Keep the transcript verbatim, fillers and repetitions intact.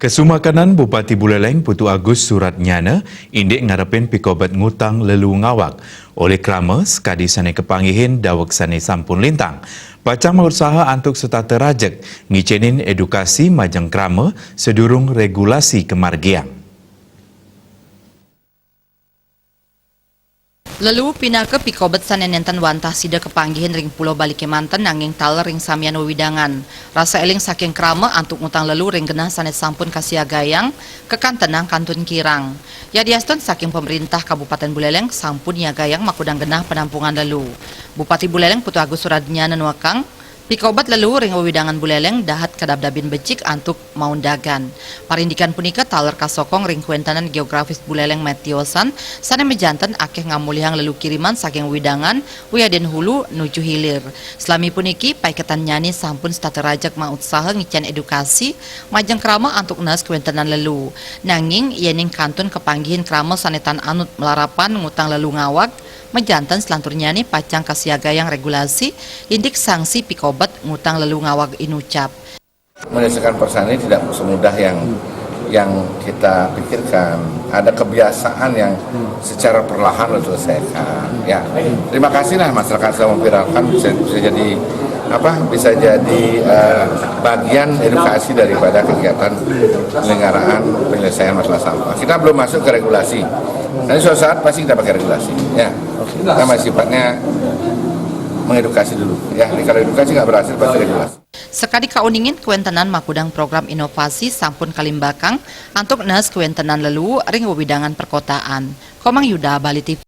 Kesumakanan Bupati Buleleng Putu Agus Suratnyana indik ngarepin pikobet ngutang lelu ngawag olih krama sakadi sane kapanggihin daweg sane sampun lintang. Pacang mautsaha antuk setata rajeg ngicenin edukasi majeng krama sedurung regulasi kamargiang. Lelu pinaka pikobet sane nenten wantah sida kapanggihin ring Pulo Bali kemanten nanging taler ring samian wewidangan. Rasa eling saking krama antuk ngutang lelu ring genah sane sampun kasiagayang, kakantenang kantun kirang. Yadiastun saking pamrintah Kabupaten Buleleng sampun nyiagayang makudang genah penampungan lelu. Bupati Buleleng Putu Agus Suratnyana nuekang, pikobet lelu ring wewidangan Buleleng dahat kadabdabin becik antuk maundagan. Parindikan punika taler kasokong ring kawéntenan geografis Buleleng Metiosan sane majanten akeh ngamolihang lelu kiriman saking wewidangan wiadin hulu nuju hilir. Salami puniki, paiketannyane sampun setata rajeg mautsaha ngicen edukasi majeng krama antuk naas kawéntenan lelu. Nanging, yening kantun kapanggihin krama sane tan anut malarapan ngutang lelu ngawag, majanten selanturnyane pacang kasiagayang regulasi indik sanksi pikobet ngutang lelu ngawag inucap. Menyelesaikan persoalan ini tidak semudah yang yang kita pikirkan. Ada kebiasaan yang secara perlahan diselesaikan. Ya, terima kasih lah masyarakat sudah memviralkan, bisa, bisa jadi apa, bisa jadi eh, bagian edukasi daripada kegiatan penyelenggaraan penyelesaian masalah sampah. Kita belum masuk ke regulasi. Nanti suatu saat pasti kita pakai regulasi. Ya, kita masih sifatnya mengedukasi dulu. Ya, jadi kalau edukasi nggak berhasil, pasti regulasi. Sakadi kauningin, kawéntenan makudang program inovasi sampun kalimbakang antuk naas kawéntenan lelu ring wewidangan perkotaan. Komang Yuda, Bali T V.